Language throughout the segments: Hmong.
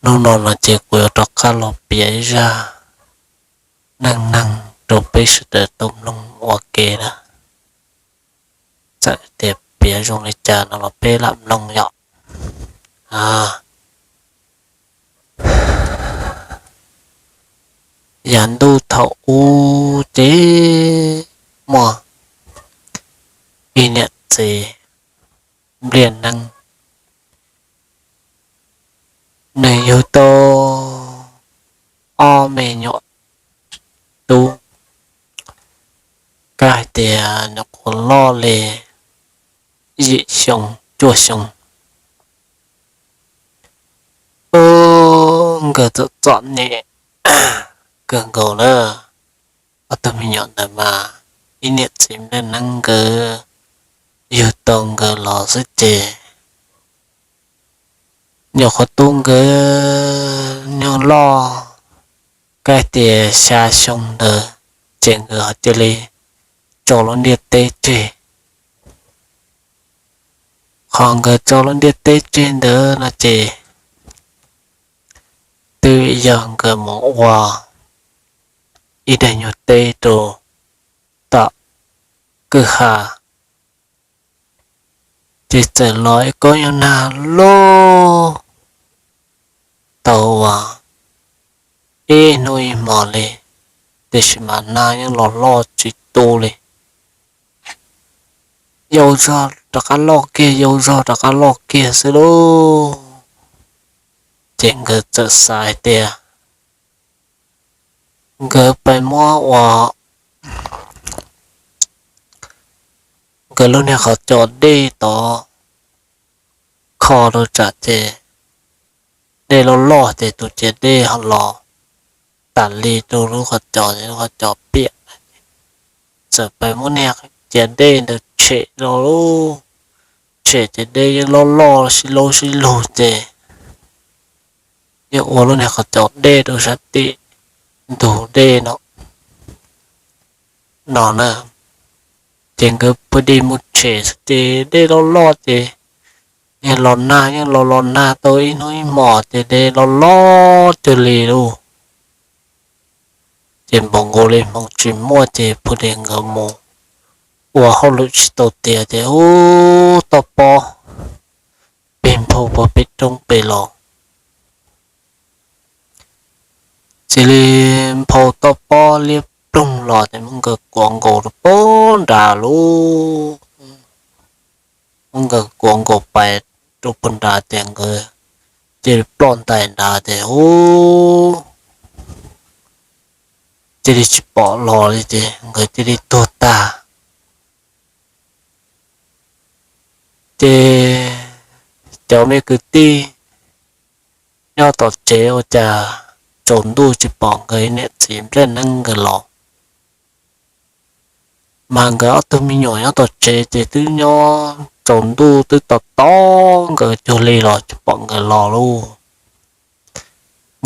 Hnub no no ces kuv yuav rov qab los piav ib zaj neej neeg rau peb sawv daws tau mloog ua ke na. Txawm tias piav zoo li cas no los peb lam mloog yom. Yav ntuj thaum ub ces muaj ib niam txiv nplij neeb, nws yug tau ob me nyuam tub, kab hais tias nyuam qhuav loj li yim xyoo cuaj xyoo. Nkawd txom txom nyem kawg nkaus na. Ob tug me nyuam ntawd mas ib niam txiv nplij neeb nkawd yug tau nkawd los xwb ces nyuam qhuav tu nkawd nyuag loj, kab tias xya xyoo ntawd ces nkawd ho cia li tso lub ntiaj teb tseg. Qhov nkawd tso lub ntiaj teb tseg ntawd no ces twb yog nkawd mus ua ib daim nyuag teb rau tom kwj ha, ces txawm los ib kob nyuag nag loj tau ua ib hnub ib hmo li, tiam sis mas nag yeej los loj tsis tu li. Yau zog rov qab loj kiag, yau zog rov qab loj kiag xwb lauj. Ces nkawd txawm xav hais tias nkawd pais muab ua nkawd lub niag qhov cos dej tod kho rau tsam ces dej loj loj ces tus ciav dej ho los tas li rau lub qhov cos, lub qhov cos piam. Txawm pais muab niag ciav dej ntawd tshem rau, tshem ces dej yeej loj loj sib laub sib lug ces yeej ua lub niag qhov cos dej rau sab tim ntug dej no, no na. Ces nkawd pw di mus tshem xwb ces dej loj loj ces yeej los nag, yeej los los nag tau ib hnub ib hmos ces dej loj loj cuag li lauj. Ces npaum nkaus li hmoov tsis muaj ces pw di nkawd mus ua hauj lwm tsis tau tiav ces ub toj pob pig nphau puag pem roob pem los. Cia li nphau toj pob liab ploog los ces muab nkawd kuav nkaus rau puag nrad lauj. Muab nkawd kuav nkaus pais rau puag nrad ces nkawd cia li ploj ntais nrad ces ub, cia li tsis pom los li ces nkawd cia li tuag tag. Ces cov me kwv tij nyob tom tsev ua cas tsaus ntuj tsis pom nkawd niam txiv nplej neeb nkawd los. Mas nkawd ob tug me nyuam nyob tom tsev ces twb nyob tsaus ntuj twb tos tos nkawd cuag li los tsis pom nkawd los lauj.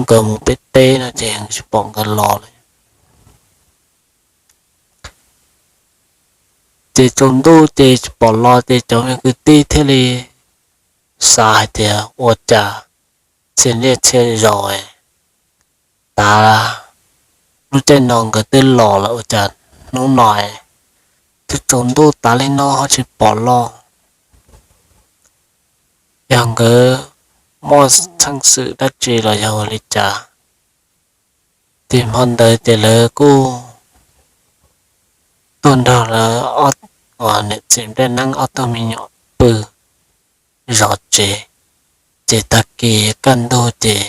Nkawd mus pem teb no ces tsis pom nkawd los li. Ces tsaus ntuj ces tsis pom los ces cov me kwv tij thiaj li xav hais tias ua cas txhia niaj txhia zaus tav lub caij no nkawd twb los lawm ua cas hnub no twb tsaus ntuj tas li no ho tsis pom los. Yog nkawd muaj txheej xwm dab tsi los yog ua li cas. Ces hmo ntawd ces lawv kuj tuaj nrog lawv niam txiv nplej neeb ob tug me nyuam pw zov tsev. Ces tag kis kaj ntug ces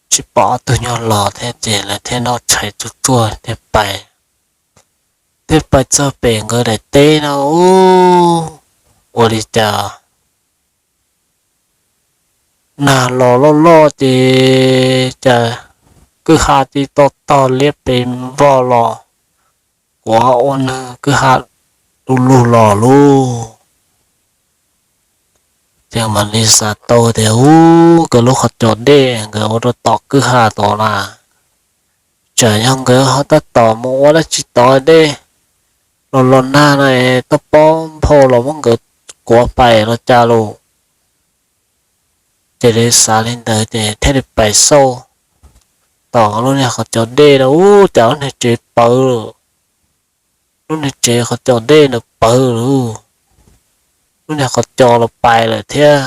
tsis pom ob tug nyuag los thiab ces lawv thiaj noj tshais tsuag tsuag thiaj pais. Thiaj pais txog pem nkawd daim teb no ub, ua li cas nag los loj loj ces cas kwj ha cia li to tog liab pes vog los, kuav ua nws kwj ha du lug los lauj. Ces mam li xav tau tias ub, nkawd lub qhov cos dej nkawd ua rau tom kwj ha tod na, tsam yog nkawd ho tab tom mus ua dab tsi tod dej los los nag no es toj pob nphau los muab nkawd kuav pais los cas lauj. Ces li xav li ntawd ces thiaj li pais xauj tom lub niag qhov cos dej na, ub, cas lub niag tsev pawv lawm. Lub niag tsev qhov cos dej ntawd pawv lawm, lub niag qhov cos los pais lawm thiab.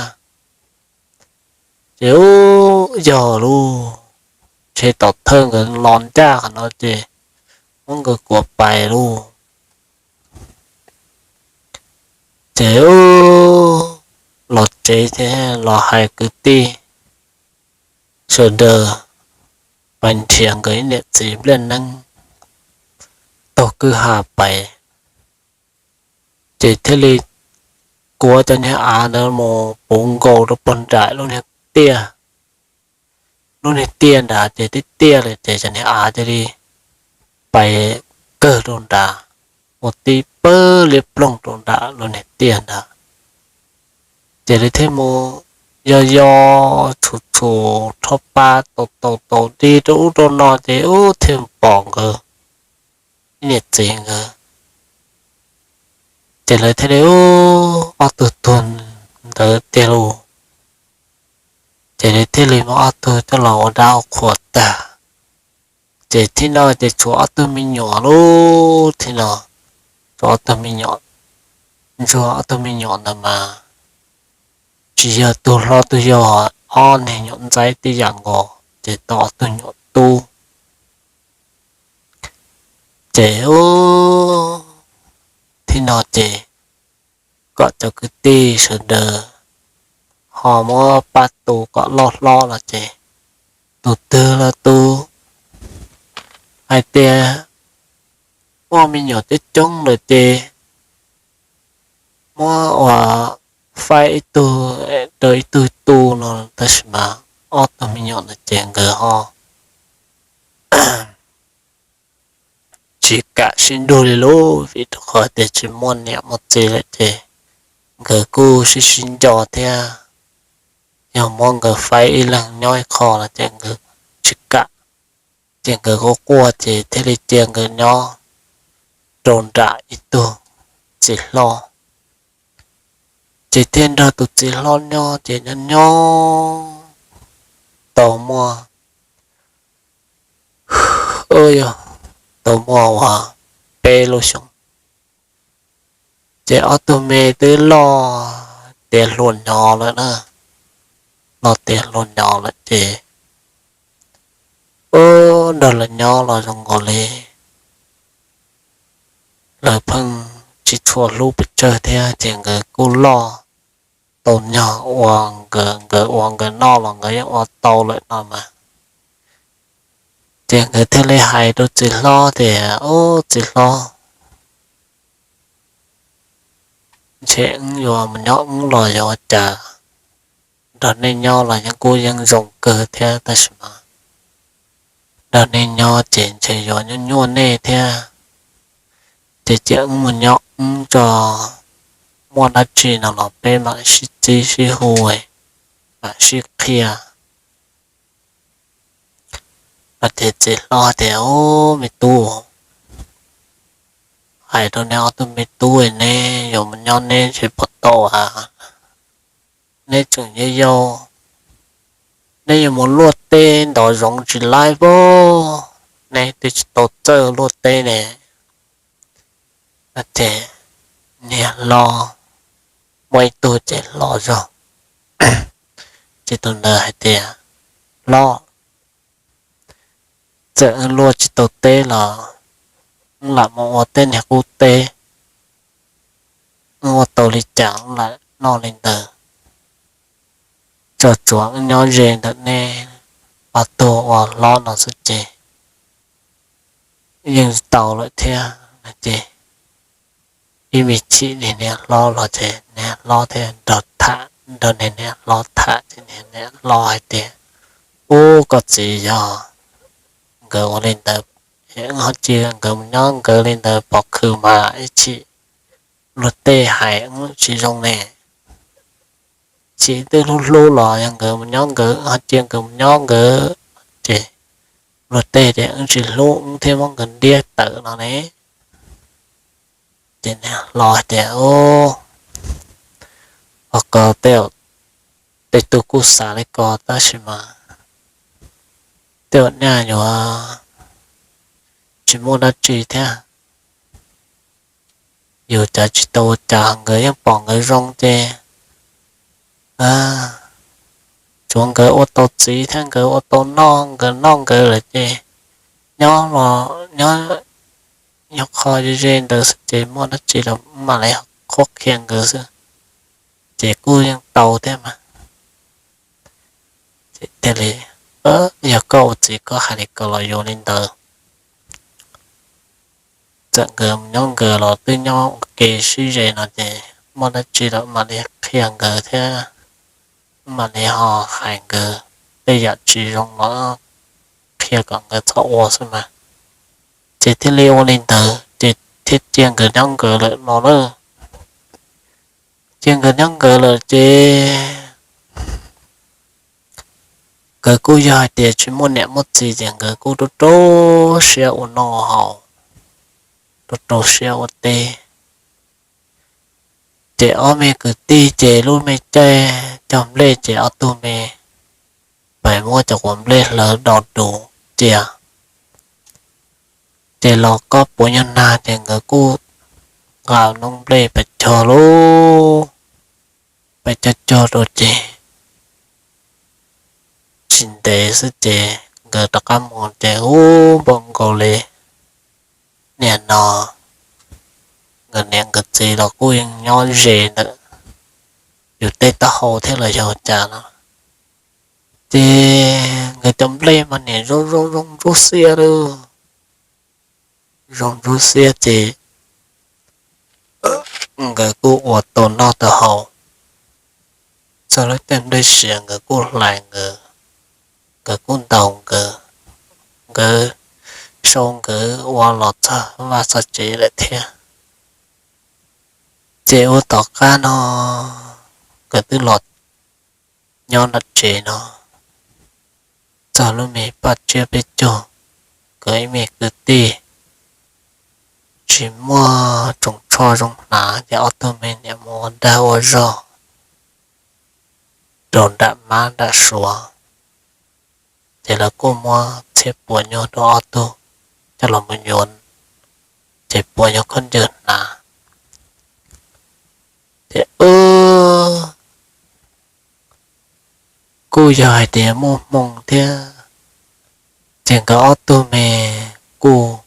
Ces ub, yog lub tsev tom thawj nkawd los ncaj qhov no ces muab nkawd kuav pais lauj. Ces ub, los tsev thiab los hais kwv tij sawv daws pais nrhiav nkawd ib niam txiv nplej neeb taug kwj ha pais. Ces thiaj li kuav cov niag av ntawd mus puv nkaus rau puag nram lub niag tiaj. Lub niag tiaj nrad ces twb tiaj lawm ces cov niag av cia li pais kawg rau nrad, ua tib pawg liab ploog rau nram lub niag tiaj nrad. Ces lawv thiaj mus yos yos tshum tshum rho pa taus taus taus dig rau ub rau no ces ub thiaj pom nkawd ib niam txiv nkawd. Ces lawv thiaj li, ub, ob tug tuag ntawd tiag lauj. Ces lawv thiaj li muab ob tug coj los ua dab ua qhuas tag. Ces thib no ces tshuav ob tug me nyuam lauj, thib no tshuav ob tug me nyuam, ntsuag ob tug me nyuam ntawd mas tsis yog tug hlob tug yau, ob niag nyuam ntxaib tib yam nkaus ces tau ob tug nyuam tub. Ces ub, thib no ces kom cov kwv tij sawv daws ho muab pab tu kom loj hlob los ces tus twg los tus hais tias muaj me nyuam coob coob lawm ces muab ua faib ib tug rau ib tug tu no, tab sis mas ob tug me nyuam no ces nkawd ho tsis kam sib nrug li lauj, vim rau qhov tias tsis muaj niam muaj txiv lawm ces nkawd kuj sib sib nco thiab. Yog muab nkawd faib ib leeg nyob ib qho no ces nkawd tsis kam, ces nkawd quaj quaj ces thiaj li cia nkawd nyob rau nram ib tug txiv hlob. Ces thiaj nrog tus txiv hlob nyob ces nyob nyob tau muaj, tau muaj uas peb lub xyoo, ces ob tug me twb loj tiav hluas nyob lawm na, loj tiav hluas nyob lawm ces ub, nrog lawv nyob los zoo nkaus li lawv pheej tsis tshua hlub pes tsawg thiab ces nkawd kuj loj tau nyog ua nkawd, nkawd ua nkawd noj los nkawd yeej ua tau lawm no mas. Ces nkawd thiaj li hais rau txiv hlob tias, ub, txiv hlob, ntshe wb yuav mus nyob wb los yuav ua cas? Nrog nej nyob los yeej kuj yeej zoo kawg thiab tab sis mas nrog nej nyob ces ntshe yuav nyuaj nyuaj nej thiab. Ces cia wb mus nyob wb tso, muaj dab tsi no los peb mam sib txib sib hu, mam sib qhia. No ces txiv hlob tias, ub, me tub, hais rau neb ob tug me tub, neb yuav mus nyob neb ntshe puas tau a? Neb tseem yau yau, neb yuav mus luaj teb ntov zoov tsis laib pob, neb twb tsis tau txawj luaj teb ne. No ces niag hlob, muaj ib tug ces hlob zog, ces tus ntawd hais tias, hlob, txawm wb luaj tsis tau teb los wb lam mus ua tej niag qub teb, wb ua tau li cas wb lam noj li ntawd, tsuas tsuav wb nyob ze ntawm neb ob tug ua hlob no xwb ces yeej tau lawm thiab. Ces ib me chim niag niam hlob los ces niam hlob thiaj nrog tham, nrog niag niam hlob tham ces niag niam hlob hais tias, ub, koj txiv, yog nkawd ua li ntawd, wb ho cia nkawd mus nyob nkawd li ntawd pov khw mas ib chim luag tej hais wb tsis zoo ne. Tsis twb hlub hlub los yog nkawd mus nyob nkawd, ho cia nkawd mus nyob nkawd, ces luag tej tias wb tsis hlub wb thiaj muab nkawd ntiab tawm no ne. Ces niag hlob tias, ub, ua ko tej, tej tug kuj xav li ko tab sis mas tej nyaj yuav tsis muaj dab tsi thiab. Yus cav tsis tau ua cas, nkawd yeej pom nkawd zoo ces tsuav nkawd ua tau txiv thiab nkawd ua tau noj, nkawd noj nkawd lawm ces nyob los nyob, nyob qhov ze ze ntawd xwb ces muaj dab tsi los mam li qhuab qhia nkawd xwb, ces kuj yeej tau thiab mas. Thiaj li, yog koj ua txiv koj hais li ko los yuav li ntawd. Txawm nkawd nyob nkawd los twb nyob ua ke sib ze no ces muaj dab tsi los mam li qhia nkawd thiab, mam li ho hais nkawd tej yam tsis zoo los qhia kom nkawd txhob ua xwb mas. Ces thiaj li ua li ntawd ces thiaj cia nkawd nyob nkawd lawm no na. Cia nkawd nyob nkawd lawm ces nkawd kuj yog hais tias tsis muaj niam muaj txiv ces nkawd kuj rau rau siab ua noj haus, rau rau siab ua teb. Ces ob me kwv tij ces lub me caij cog nplej ces ob tug me pais muab cov quav nplej hlawv do dus cia. Ces los kob puav nyuag nag ces nkawd kuj nqa noob nplej pais cog lauj, pais cog cog rau ces tsis ntev xwb ces nkawd rov qab mus ces ub npaum nkaus li niaj no nkawd niam nkawd txiv los kuj yeej nyob ze ntawm yus tej taub hau thiab los yog cas no. Ces nkawd cov nplej mas niam zoo zoo zoo ntsuab xiab lawm, zoo ntsuab xiab ces nkawd kuj ua tau noj tau haus. Txog lub caij nplej siav nkawd kuj hlais nkawd, nkawd kuj ntaus nkawd, nkawd sau nkawd ua los txog vaj txog tsev lawm thiab. Ces ua tom qab no nkawd twb los nyob nram tsev no, txog lub me paj tsiab peb caug, nkawd ib me kwv tij tsis muaj tsoos tsho zoo hnav ces ob tug me niam mus ua dag ua zog rau nram mab nram suav. Ces lawv kuj muab txhiab puas nyuag rau ob tug coj los mus yuav, ces puas nyuag khaub ncaws hnav. Ces kuj yog hais tias muaj hmoo thiab, ces nkawd ob tug me kuj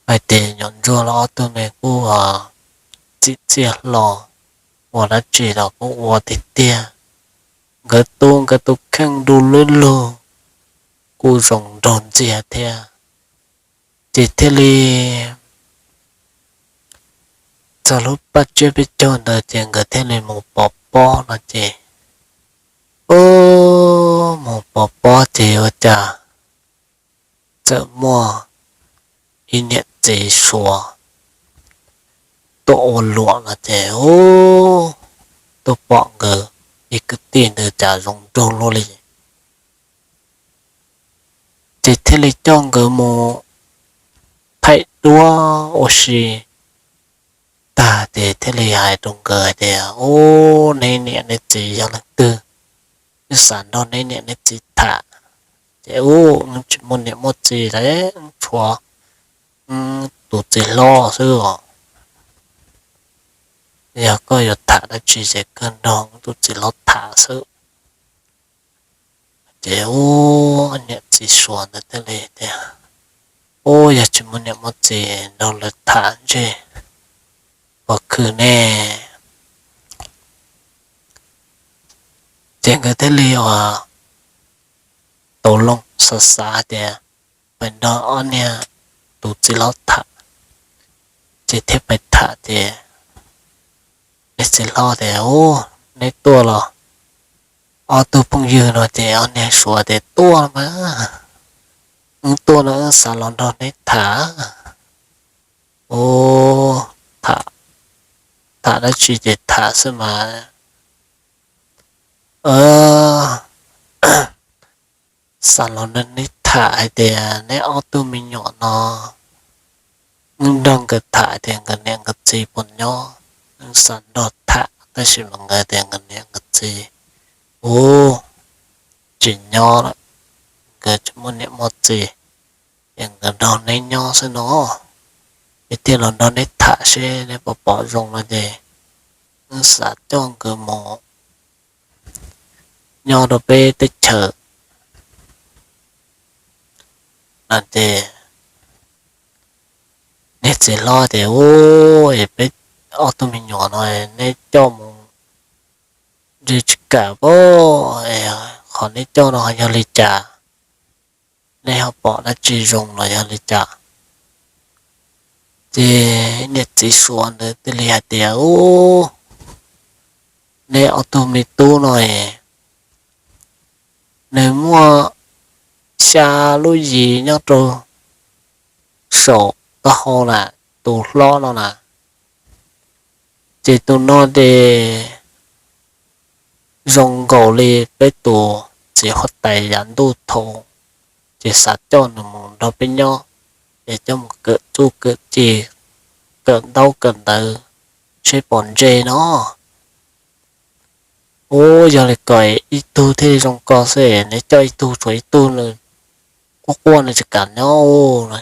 hais tias nyuam ntsuag los ob tug me kuj txim txiaj hlo, ua dab tsi los kuj ua tiag tiag. Nkawd tu nkawd tus kheej du lug lug kuj zoo nraug ntxiag thiab. Ces thiaj li txog lub paj tsiab peb caug ntawd ces nkawd thiaj li mus pov pob no ces, mus pov pob ces ua cas txawm muaj ib niam txiv suav tuaj ua luam no ces, tuaj pom nkawd ib kwv tij ntawd cas zoo nraug luaj li. Ces thiaj li coj nkawd mus thaij duab ua si tag ces thiaj li hais rau nkawd hais tias, ub, neb niam neb txiv yog leej twg? Wb xav nrog neb niam neb txiv tham. Ces, ub, wb tsis muaj niam muaj txiv li, wb tshuav wb tus txiv hlob xwb os. Yog koj yuav tham dab tsi ces kawg nrog wb tus txiv hlob tham xwb. Ces, ub, niam txiv suav ntawd thiaj li tias, ub, yog tsis muaj niam muaj txiv nrog lawv tham ntshe puas khwv ne. Ces nkawd thiaj li ua tau loo xav xav tias pais nrog ob niag tus txiv hlob tham. Ces thiaj pais tham ces niag txiv hlob tias, ub, neb tuaj los ob tug phooj ywg no ces ob niag suav tias, tuaj mas, wb tuaj no wb xav los nrog neb tham. Ub, tham dab tsi ces tham xwb mas. Xav los nrog neb tham hais tias neb ob tug me nyuam no, wb nrog nkawd tham tias nkawd niam nkawd txiv puas nyob, wb xav nrog tham tab sis mas nkawd tias nkawd niam nkawd txiv Ub, tsis nyob lawm, nkawd tsis muaj niam muaj txiv, es nkawd nrog neb nyob xwb no. Es thiaj los nrog neb tham seb neb puas pom zoo no ces wb xav coj nkawd mus nyob rau peb teb chaws no ces niag txiv hlob tias, Ub, es peb ob tug me nyuam no neb coj mus ntshe tsis kam pab, qhov neb coj no yog li cas, neb ho pom dab tsi zoo los yog li cas? Ces niag txiv suav ntawd thiaj li hais tias, Ub, neb ob tug me tub no es nws muaj xya lub yis nyob rau saum taub hau na, tus hlob no na, ces tus no ces zoo nkaus li peb tus txiv huab tais yav ntuj thaum, ces xav coj nws mus nrog peb nyob, es coj mus kawm txuj kawm ci, kawm ntaub kawm ntawv seb pom ntse no. Ub, yog li ko ib tug thiaj li zoo ko xwb, neb coj ib tug tshuav ib tug nws quaj quaj nws tsis kam nyob.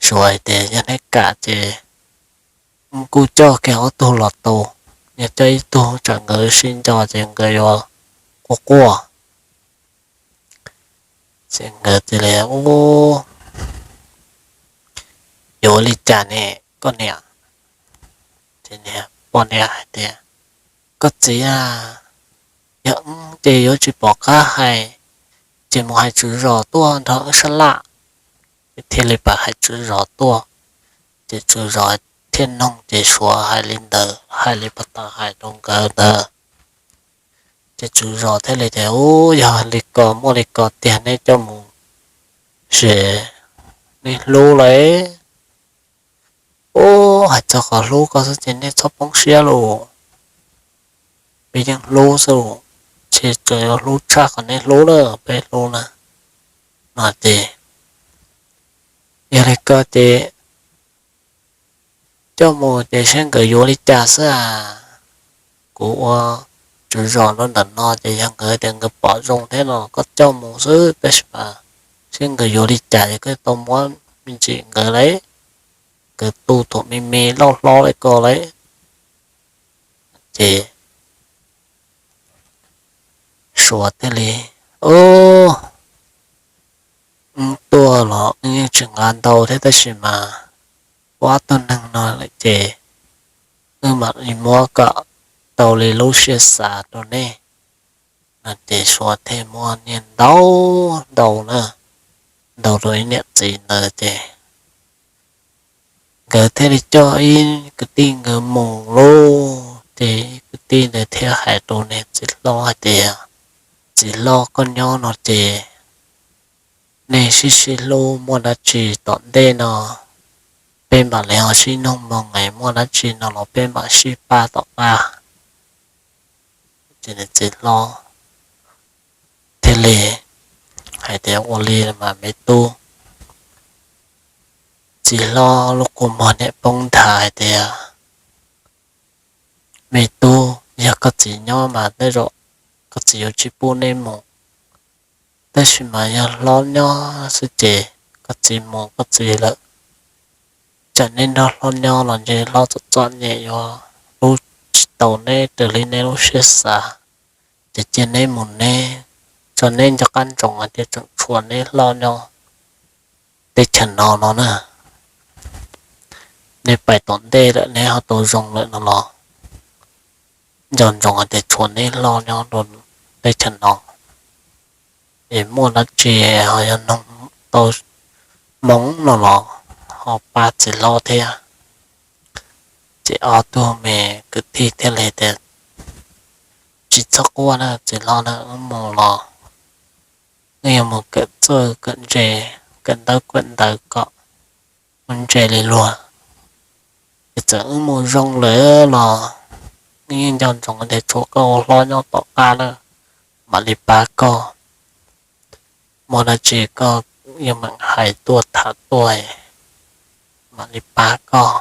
Suav hais tias, Yog neb kam ces kuj coj kiag ob tug los tau, yog coj ib tug tsam nkawd sib nco ces nkawd yuav quaj quaj. Ces nkawd tias, Ub, yuav li cas ne koj niam? Ces poj niam hais tias, Koj txiv a, yog wb ces yuav tsis pom qab hais, ces mus hais tswv zos tuaj nrog wb sab laj. Ces thiaj li pab hais tswv zos tuaj, ces tswv zos thiaj noog ces suav hais li ntawd, hais li pog tau hais rau nkawd ntawd. Ces tswv zos thiaj li tias, Ub, yog li ko muaj li ko tiag neb coj mus ces neb hlub lauj. Ub, hais txog qhov hlub ko xwb ces neb txhob poob siab lauj, peb yeej hlub xwb, ces tsuas yuav hlub tshaj qhov neb hlub na, peb hlub na. No ces yog li ko ces coj mus ces seb nkawd yuav li cas xwb as. Kuv ua tswv zos rau ntawm no ces yog nkawd tias nkawd pom zoo thiab no koj coj mus xwb, tab sis mas seb nkawd yuav li cas es koj tau muab me ntsis nkawd lauj, nkawd tu thaum me me loj hlob li ko lauj. Ces suav thiaj li, Ub, wb tuaj los wb yeej tsis nqa ntau thiab tab sis mas ob tug neeg no lawm ces wb mam li muab kom tau li lub siab xav rau nej. No ces suav thiaj muab niag ntau ntau na, ntau rau ib niam txiv ntawd ces nkawd thiaj li coj ib kwv tij nkawd mus lauj. Ces kwv tij ntawd thiaj hais rau niag txiv hlob hais tias, Txiv hlob, koj nyob no ces nej sib sib hlub, muaj dab tsi tom ntej no peb mam li ho sib noog mloog, muaj dab tsi no los peb mam sib pab tom qab. Ces txiv hlob thiaj li hais tias, Ua li mas me tub. Txiv hlob lub kua muag niam poob nthav hais tias, Me tub, yog koj txiv nyob mas tej zaum koj txiv yuav tsis pub neb mus, tab sis mas yog hlob nyob xwb ces koj txiv mus koj txiv lawm. Tsam neb nrog hlob nyob los ntshe hlob txom txom nyem yuav hlub tsis tau neb raws li neb lub siab xav. Ces cia neb mus neb, tso neb nco qab ntsoov hais tias tseem tshuav neb hlob nyob teb chaws no no na. Neb pais tom ntej lawm neb ho tau zoo lawm no los nco ntsoov hais tias tshuav neb hlob nyob rau teb chaws no, es muaj dab tsi ho yog noog tau hmoov no los ho pab txiv hlob thiab. Ces ob tug me kwv tij thiaj li tias, Tsis txhob quaj na txiv hlob na, wb mus los wb yuav mus kawm txawj kawm ntse, kawm ntaub kawm ntawv kom muaj ntse li luag. Es txawm wb mus zoo lawm los wb yeej nco ntsoov tias tshuav koj ua hlob nyob tom qab na, mam li pab koj. Muaj dab tsi koj yeej meem hais tuaj tham tuaj, mam li pab koj,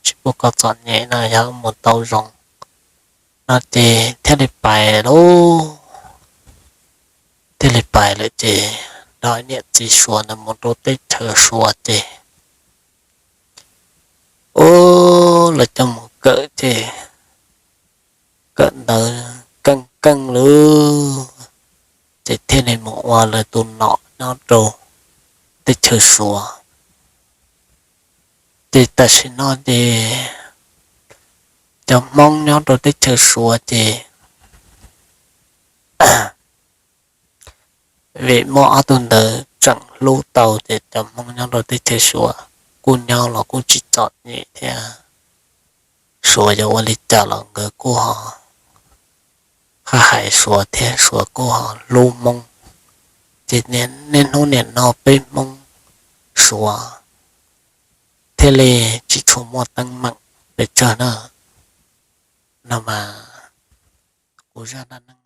tsis pub koj txom nyem na yog wb mus tau zoo. No ces thiaj li pais lauj, thiaj li pais lawm ces nrog niam txiv suav ntawd mus rau teb chaws suav ces, ub, lawv coj mus kawm ces kawm ntawv keej keej lawm ces thiaj li mus ua lawv tus nom nyob rau teb chaws suav. Ces tam sim no ces cov Hmoob nyob rau teb chaws suav ces vim muaj ob tug ntawd tseem hlub tau ces cov Hmoob nyob rau teb chaws suav kuj nyob los kuj tsis txom nyem thiab. Suav yuav ua li cas los nkawd kuj ho haj hais suav thiab suav kuj ho hlub Hmoob. Ces niaj hnub niam no peb Hmoob suav thiaj li tsis tshua muaj teeb meem pes tsawg na. No mas kuv zaj dab neeg